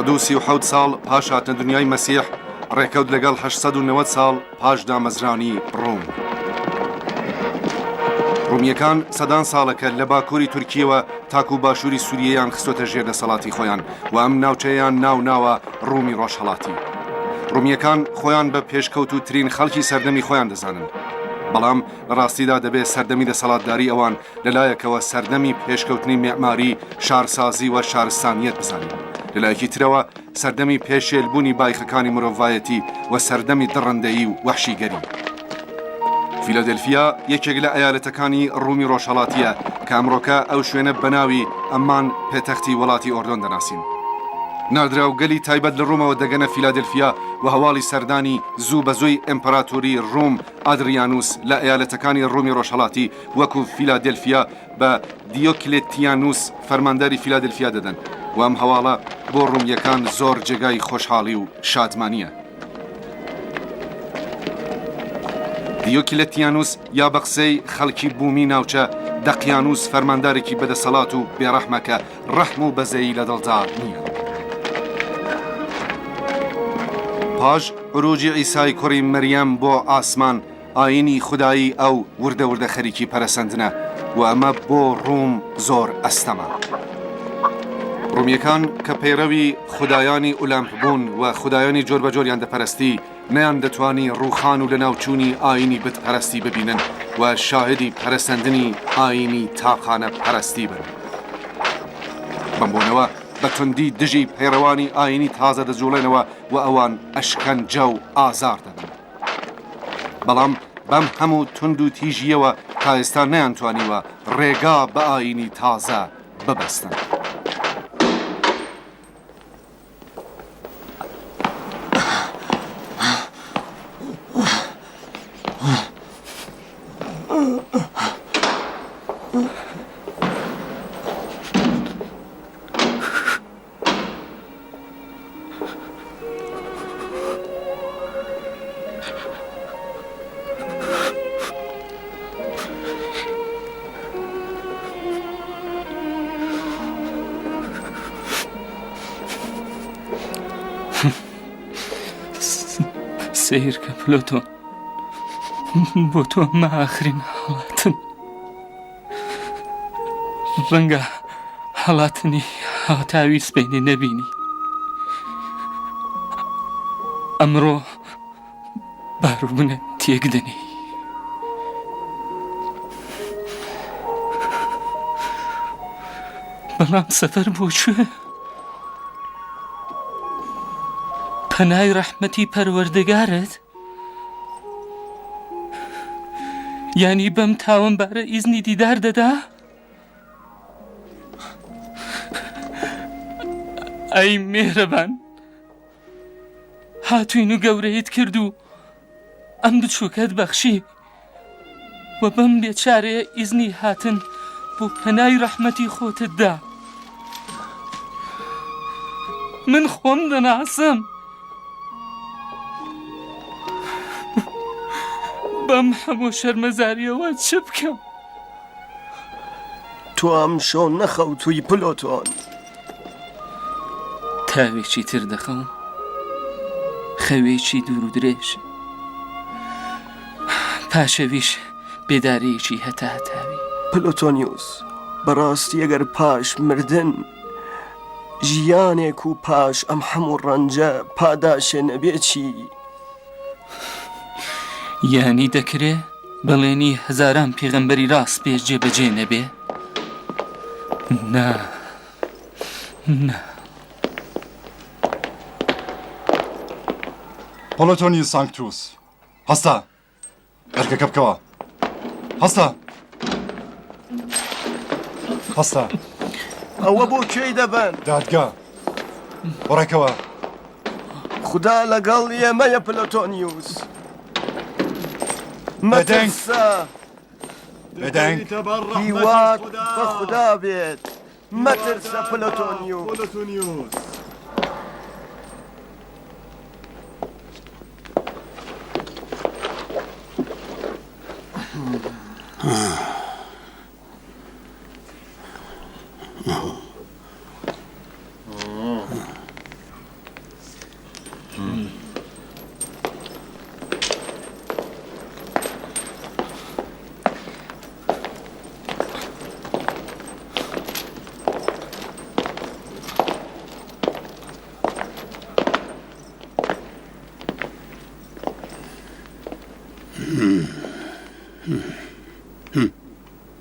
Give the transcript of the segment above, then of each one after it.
837 ساڵ پاش هاتنە دنیای مەسیح، ڕێکەوت لەگەڵ 890 ساڵ پاش دامەزرانی ڕوم. ڕومییەکان سەدان ساڵە کە لە باکووری تورکییەوە تاکوو باشووری سووریەیان خستۆتە ژێر دەسەڵاتی خۆیان و ئەم ناوچەیەیان ناو ناوە ڕومی ڕۆژهەڵاتی. ڕومییەکان خۆیان بە پێشکەوتووترین خەڵکی سەردەمی خۆیان دەزانن. بەڵام لە ڕاستیدا دەبێ سەردەمی دەسەڵاتداری ئەوان لە لایەکەوە سەردەمی پێشکەوتنی مێعماری، شارسازی و شارستانییەت بزانین، لە لایەکی ترەوە سەردەمی پێشێلبوونی بایخەکانی مرۆڤایەتی و سەردەمی دڕندەیی و وەحشیگەری. فیلادلفیا یەکێک لە ئەیالەتەکانی ڕوومی ڕۆژهەڵاتییە کە ئەمڕۆکە ئەو شوێنە بە ناوی ئەممان پێتەختی وڵاتی ئۆردۆن دەناسین. ناردراوگەلی تایبەت لە ڕوومەوە دەگەنە فیلادلفیا و هەواڵی سەردانی زوو بە زووی ئیمپراتۆری ڕووم ئادریانوس لە ئەیالەتەکانی ڕوومی ڕۆژهەڵاتی وەکوو فیلادلفیا بە دیۆکلێتیانوس فەرمانداری فیلادلفیا دەدەن و ئەم هەواڵە بۆ ڕوومییەکان زۆر جێگای خۆشحاڵی و شادمانییە. دیۆکلێتیانوس یا بە قسەی خەڵکی بوومی ناوچە دەقیانوس فەرماندارێکی بەدەسەڵات و بێڕەحمە کە ڕەحم و بەزەیی لە دڵدا نییە. پاش عروجی عیسای کوڕی مەریەم بۆ ئاسمان، ئایینی خودایی ئەو وردە وردە خەریکی پەرەسەندنە و ئەمە بۆ ڕووم زۆر ئەستەمە. ڕوومییەکان کە پەیڕەوی خودایانی ئولەمپ بوون و خودایانی جۆربەجۆریان دەپەرستی، نەیاندەتوانی ڕووخان و لەناوچوونی ئایینی بت پەرستی ببینن و شاهیدی پەرەسەندنی ئایینی تاقانە پەرستی بن. بەم بۆنەوە بە توندی دژی پەیڕەوانی ئایینی تازە دەجووڵێنەوە و ئەوان ئەشکەنجە و ئازار دەدەن. بەڵام بەم هەموو توند و تیژییەوە تا ئێستا نەیانتوانیوە ڕێگا بە ئایینی تازە ببەستن. سەیرکە پلۆتۆن بۆ تۆ ئەمە ئاخرین هەڵاتن ڕەنگە هەڵاتنی هەتاوی سبەینێ نەبینی ئەمڕۆ باروبنە تێک دەنێی. بەڵام سەفەر بۆ کوێ؟ پەنای ڕەحمەتی پەروەردگارت؟ یانی بەم تاوانبارە ئیزنی دیدار دەدا؟ ئەی مێهرەبان هاتوین و گەورەیت کرد و ئەم بچووکەت بەخشی و بەم بێچارەیە ئیزنی هاتن بۆ پەنای ڕەحمەتی خۆتت دا. من خۆم دەناسم. بەم هەموو شەرمەزاریەوە چ بکەم؟ تۆ ئەمشەو نەخەوتووی پلۆتۆن. تاوێکی تر دەخەوم خەوێکی دوور و درێژ پاشەویش بێدارەیەکی هەتا هەتاوی. پلۆتۆنیوس، بەڕاستی ئەگەر پاش مردن ژیانێک و پاش ئەم هەموو ڕەنجە پاداشێ نەبێ چی؟ یانی دەکرێ بەڵێنی هەزاران پێغەمبەری ڕاست بێ جێبەجێ نەبێ؟ نا، نا. پۆلۆتۆنی سانکتوس، هەستە! دەرکەکە بکەوە هەستە هەستە ئەوە بۆ کوێی دەبەن دادگا بڕێکەوە خودا لەگەڵ ئێمەیە پلۆتۆنیوس مەترسە بێدەنگ هیوات بە خودا بێت مەترسە پلۆتۆنیوس.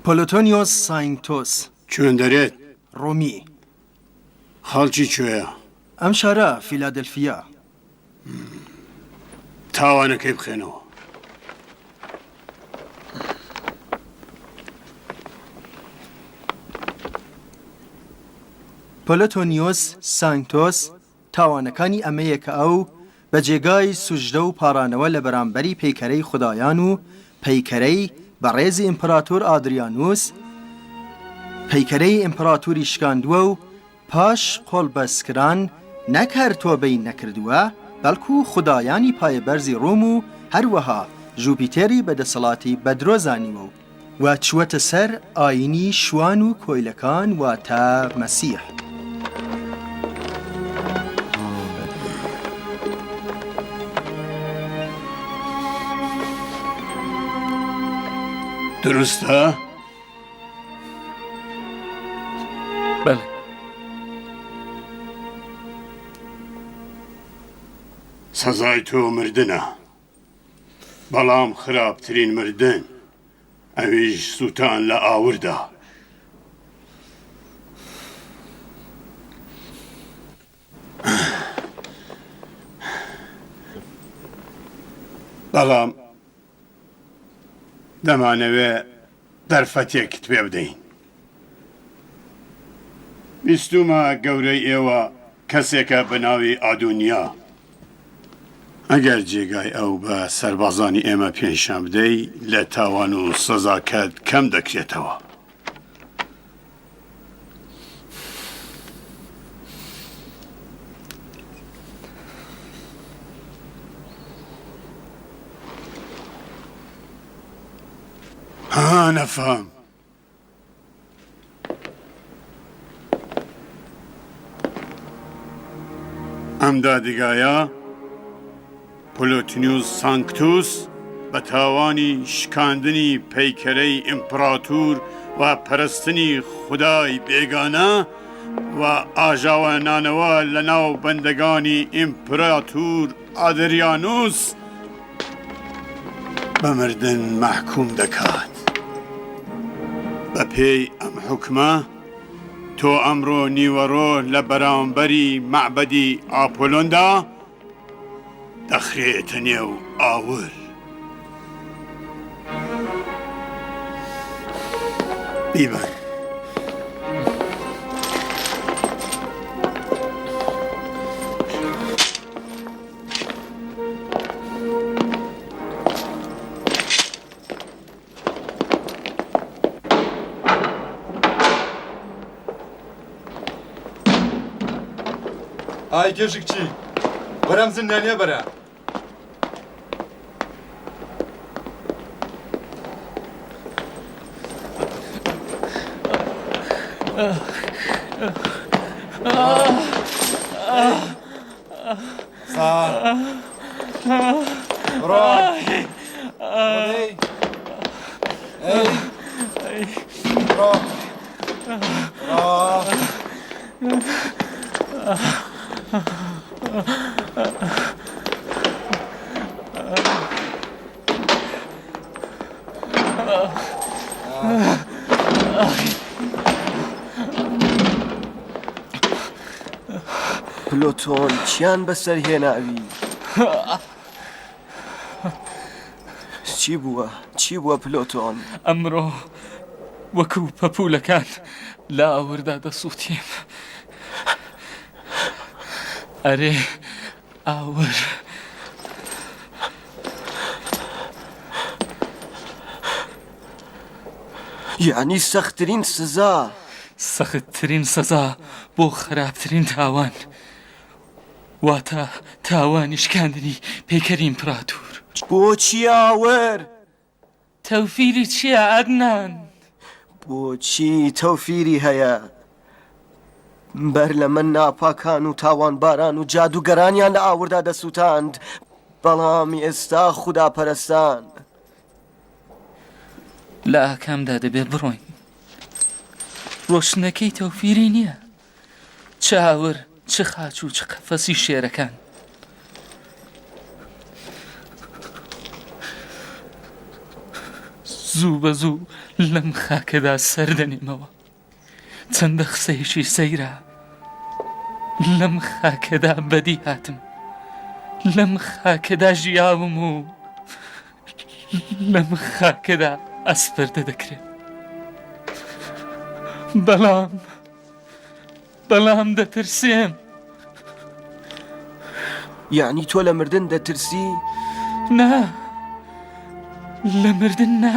پۆلۆتۆنیۆس ساینکتۆس. کوێندەرێت؟ ڕۆمی. خەڵکی کوێیە؟ ئەم شارە، فیلادلفیا. تاوانەکەی بخوێنەوە. پۆلۆتۆنیۆس سانکتۆس تاوانەکانی ئەمەیە کە ئەو بە جێگای سوجدە و پاڕانەوە لە بەرامبەری پەیکەرەی خودایان و پەیکەرەی بەڕێزی ئیمپراتۆر ئادریانوس پەیکەرەی ئیمپراتوری شکاندووە و پاش قۆڵبەستکران نەک هەر تۆبەی نەکردووە بەڵکو خودایانی پایەبەرزی ڕۆم و هەروەها ژوپیتێری بە دەسەڵاتی بەدرۆ زانیوە و و چووەتە سەر ئایینی شوان و کۆیلەکان واتە مەسیح. دروستە؟ بەڵێ. سزای تۆ مردنە. بەڵام خراپترین مردن ئەویش سوتان لە ئاوردا. بەڵام دەمانەوێ دەرفەتێکت پێ بدەین. بیستوومە گەورەی ئێوە کەسێکە بە ناوی ئادۆنیا. ئەگەر جێگای ئەو بە سەربازانی ئێمە پێنیشان بدەی، لە تاوان و سزاکەت کەم دەکرێتەوە. ها نەفام. ئەم دادگایە پلۆتنیوس سانکتوس بە تاوانی شکاندنی پەیکەرەی ئیمپڕاتور و پەرستنی خودای بێگانە و ئاژاوەنانەوە لە ناو بەندەگانی ئیمپراتور ئادریانوس بە مردن مەحکوم دەکات. بە پێی ئەم حوکمە تۆ ئەمڕۆ نیوەڕۆ لە بەرامبەری مەعبەدی ئاپۆلۆندا دەخرێتە نێو ئاور. بیبەن. ئای کێشک چی؟ وەرە ئەم زیندانیە بەرە. پلۆتۆن چیان بەسەر هێناوی؟ چی بووە؟ چی بووە پلۆتۆن؟ ئەمڕۆ وەکو پەپوولەکان لە ئاوردا دەسووتێم. ئەرێ ئاور. یەعنی سەختترین سزا. سەختترین سزا بۆ خراپترین تاوان. واتە تاوانی شکاندنی پەیکەری ئیمپراتور. بۆچی ئاور؟ تەوفیری چییە عەدنان؟ بۆچی تەوفیری هەیە؟ بەر لە من ناپاکان و تاوانباران و جادووگەرانیان لە ئاوردا دەسووتاند، بەڵام ئێستا خوداپەرستان. لە ئاکامدا دەبێ بڕۆین. ڕۆشتنەکەی تەوفیری نییە. چ ئاور، چ خاچ و چ قەفەسی شێرەکان. زوو بە زوو لەم خاکەدا سەر دەنێمەوە. چەندە قسەیەکی سەیرە لەم خاکەدا بەدی هاتم لەم خاکەدا ژیاوم و لەم خاکەدا ئەسپەردە دەکرێت بەڵام بەڵام دەترسێم. یەعنی تۆ لە مردن دەترسی؟ نا، لە مردن نا،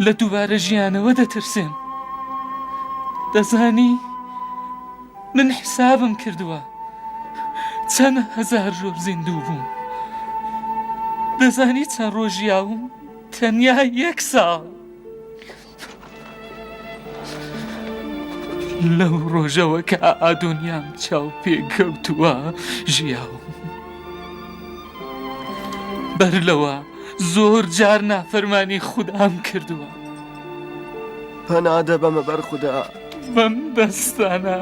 لە دووبارە ژیانەوە دەترسێم. دەزانی من حسابم کردووە چەند هەزار ڕۆژ زیندوو بووم. دەزانی چەند ڕۆژ ژیاوم؟ تەنیا یەک ساڵ. لەو ڕۆژەوە کە ئادۆنیام چاو پێکەوتووە ژیاوم بەر لەوە زۆر جار نافەرمانی خودام کردووە پەنا دەبەمە بەر خودا بەم دەستانە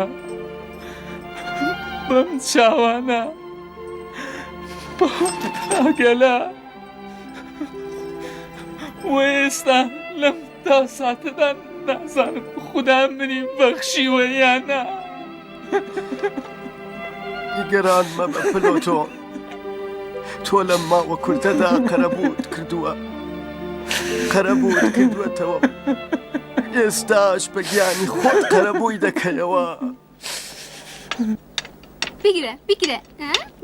بەم چاوانە بەم پاگەلە و ئێستا لەم تا ساتەدا نازانم خودا منی بەخشیوە یان نا. نیگەران مەبە پلۆتۆ تۆ لەم ماوە کورتەدا قەرەبووت کردووە قەرەبووت کردووەتەوە ئێستاش بە گیانی خۆت قەرەبووی دەکەیەوە. بگرە بگرە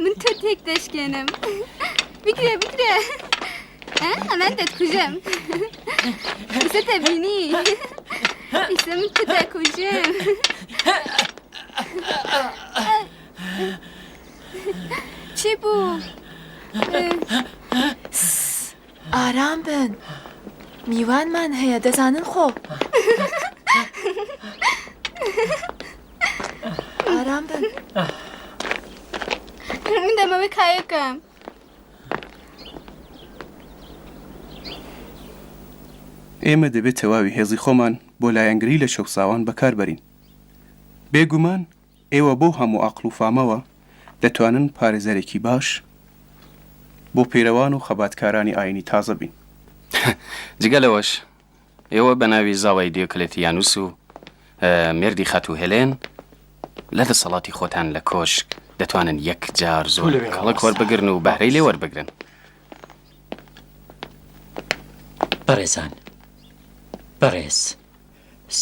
من تۆ تێک دەشکێنم بگرە بگرە ئەمە دەتکوژم ئیسە دەبینی ئیسە من تۆ دەکوژم چی بوو؟ ئارام بن میوانمان هەیە دەزانن خۆ ئارام بن من دەمەوێت کایە بکەم ئێمە دەبێت تەواوی هێزی خۆمان بۆ لایەنگری لە چەوساوان بەکار بەرین. بێ گومان ئێوە بەو هەموو ئەقڵ و فامەوە دەتوانن پارێزەرێکی باش بۆ پەیرەوان و خەباتکارانی ئایینی تازە بین. جگە لەوەش ئێوە بە ناوی زاوای دیۆکلێتیانوس و مێردی خاتوو هێلێن لە دەسەڵاتی خۆتان لە کۆشک دەتوانن یەکجار زۆر کەڵک وەربگرن و بەهرەی لێ وەربگرن. بەڕێزان، بەڕێز.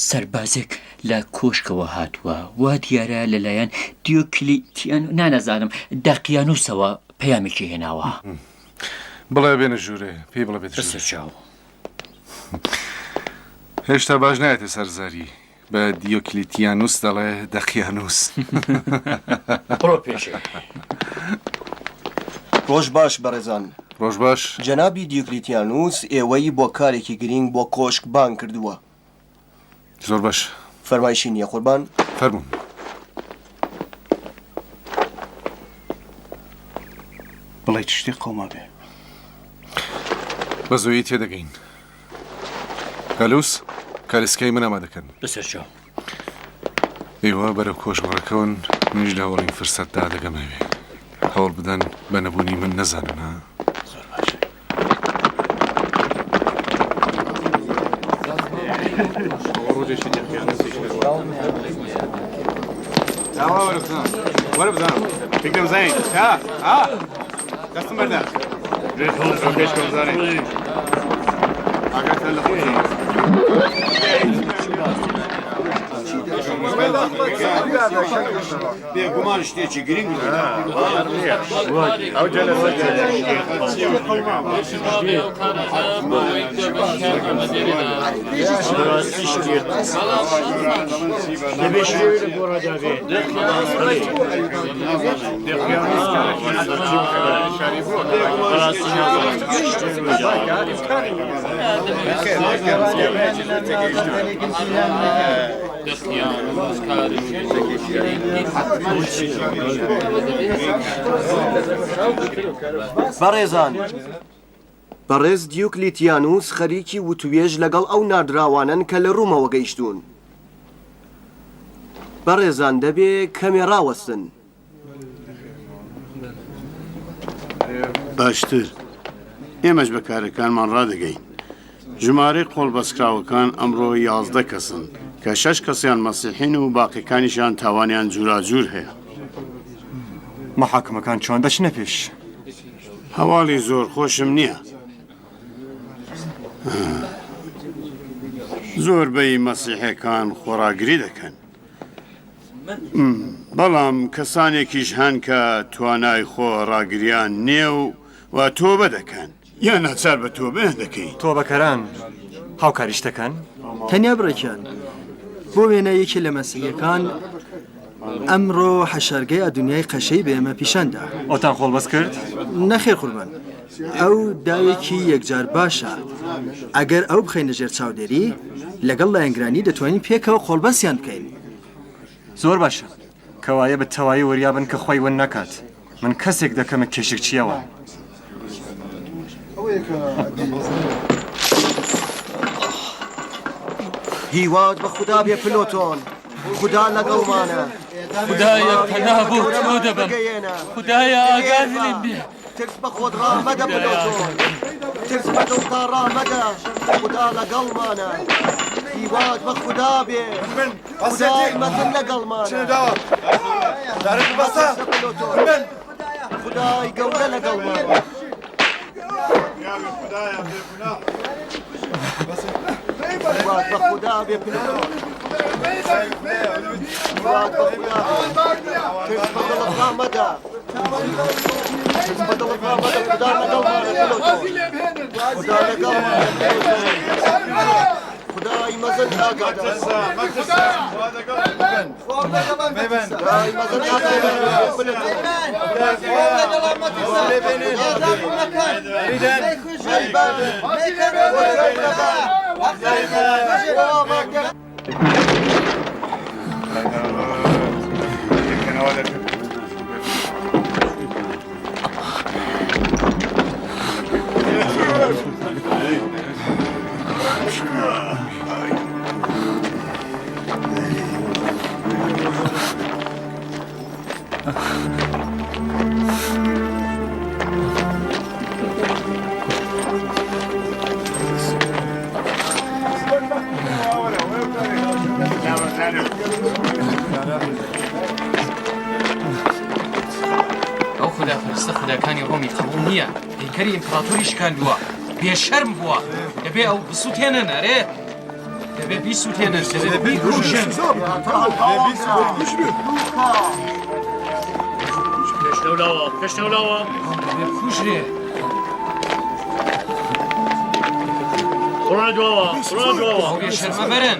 سەربازێک لە کۆشکەوە هاتووە، وا دیارە لەلایەن دیۆکلیتیان، نا نازانم، داقیانوسەوە پەیامێکی هێناوە. بڵێ بێنە ژوورێ، پێی بڵێ بێتە ژوورێ. بەسەرچاو. هێشتا باش نایەتە سەر زاری، بە دیۆکلیتیانوس دەڵێ دەقیانوس. بڕۆ پێشێ. ڕۆژ باش بەڕێزان. ڕۆژ باش. جەنابی دیوکلیتیانوس ئێوەی بۆ کارێکی گرینگ بۆ کۆشک بانگ کردووە. زۆر باش. فەرمایشی نییە قوربان؟ فەرموون. بڵێی چ شتێک قەومابێ؟ بە زوویی تێدەگەین. گالوس، کاریسکای من ئامادە کەن. بەسەرچاو. ئێوە بەرەو کۆشک بڕەکەون، منیش لە هەوەڵین فرسەتدا دەگەمە ئەوێ. هەوڵ بدەن بە نەبوونی من نەزانن ها. زۆر باشە. بێگومان شتێکی گرنگ بەڕێزان، بەڕێز دیوکلیتیانوس خەریکی وتوێژ لەگەڵ ئەو ناردراوانەن کە لە ڕومەوە گەیشتوون. بەڕێزان دەبێ کەمێ ڕاوەستن. باشتر، ئێمەش بە کارەکانمان ڕادەگەین. ژمارەی قۆڵبەستکراوەکان ئەمڕۆ 11 کەسن کە شەش کەسیان مەسیحین و باقیەکانیشیان تاوانیان جوراجور هەیە. محاکمەکان چۆن دەچنە پێش؟ هەواڵی زۆر خۆشم نییە. زۆربەی مەسیحەکان خۆڕاگری دەکەن. بەڵام کەسانێکیش هەن کە توانای خۆ ڕاگریان نییە و و تۆبە دەکەن. یا ناچار بە تۆبەیان دەکەین. تۆبەکەران هاوکاریش دەکەن؟ تەنیا بڕێکیان. بۆ وێنە یەکێ لە مەسیحیەکان ئەمڕۆ حەشارگەی ئەدونیای قەشەی بە ئێمە پیشان دا. ئەوتان قۆڵبەست کرد؟ نەخێر قوربان. ئەو داوێکی یەکجار باشە. ئەگەر ئەو بخەینە ژێر چاودێری، لەگەڵ لایەنگرانی دەتوانین پێکەوە قۆڵبەستیان بکەین. زۆر باشە. کەوایە بە تەوایی وریا بن کە خۆی ون نەکات. من کەسێک دەکەمە کێشکچییەوە. هیوات بە خودا بێ پلۆتۆن، خودا لەگەڵمانە. خودایە پەنا بۆ تۆ دەبەم، خودایە ئاگات لێم بێ. ترس بە خۆت ڕامەدە پلۆتۆن، ترس بە دڵتا ڕامەدە، خودا لەگەڵمانە. هیوات بە خودا بێ. خودای مەزن لەگەڵمانە. خودای گەورە لەگەڵمانە. هیوات بە خودا بێ پلۆتۆن. هیوات بە خودا بێ. ترس بە دڵت ڕامەدە. ترس بە دڵت ڕامەدە. خودا لەگەڵمانە پلۆتۆن. خودا لەگەڵمانە پلۆتۆن. خودای مەزن ئاگادارە. خودای مەزن ئاگادارە. ئەو خوداپەرستە خوداکانی ڕۆمی قبوڵ نییە پەیکەری ئیمپراتۆری شکاندووە بێشەرم بووە دەبێ ئەو بسووتێنن ئەرێ دەبێ بیسووتێنن دەبێ بیکوژن. دەبێ بکوژرێ. ئەو بێشەرمە بەرن.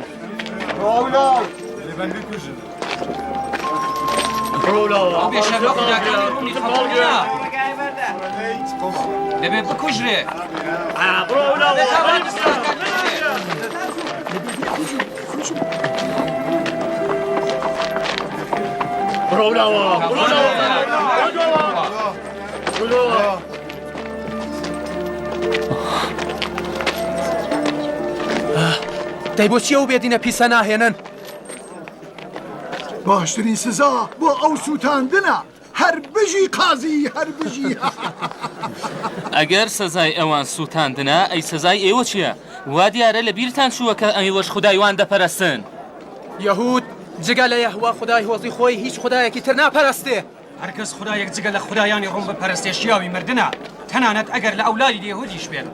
ئەو بێشەرمە خوداکانی ڕۆمی قبوڵ نییە دەبێ بکوژرێ. دەبێ تاوان سزاکان بدرێ. دەی بۆچی ئەو بێدینە پیسە ناهێنن؟ باشترین سزا بۆ ئەو سووتاندنە هەر بژی قازی هەر بژی. ئەگەر سزای ئەوان سووتاندنە ئەی سزای ئێوە چییە؟ وا دیارە لە بیرتان چووە کە ئەوەش خودای وان دەپەرستن. یەهود جگە لە یەهوە خودای هۆزی خۆی هیچ خودایەکی تر ناپەرستێ. هەرکەس خودایەک جگە لە خودایانی ڕۆم بپەرستێ شیاوی مردنە، تەنانەت ئەگەر لە ئەولادی یەهودیش بێت.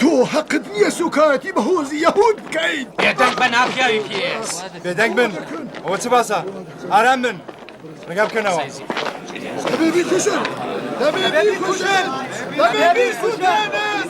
تۆ هەقت نییە سوکایەتی بە هۆزی یەهود بکەیت. بێدەنگ بە ناپیاوی پیس. بێدەنگ بن، ئەوە چ باسە؟ ئارام بن، ڕێگا بکەنەوە. دەبێ بیکوژن، دەبێ بیکوژن، دەبێ بیسوتێنن.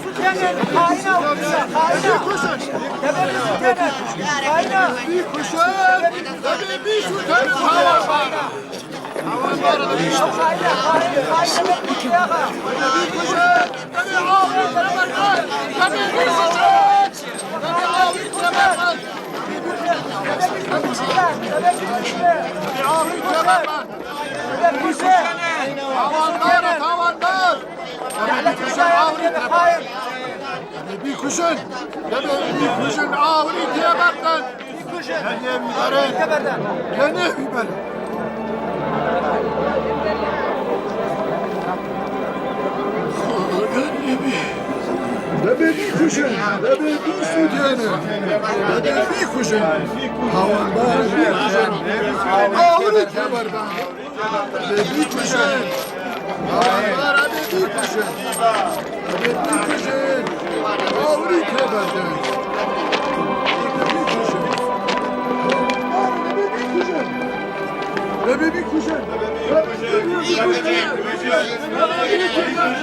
بیکوژن بیکوژن ئاوری تێبەردەن لە نێوی بەرن بیکوژن دەبێ بیسووتێنن دەبێ بیکوژن تاوانبارە بیکوژن ئاوری تێبەردان دەبێ بیکوژن تاوانبارە بێ بیکوژن دەبێ بیکوژن ئاوری تێبەردەن دەبێ بیکوژن تاوانبارە دەبێ بیکوژن دەبێ بیکوژن دەبێ بیکوژن.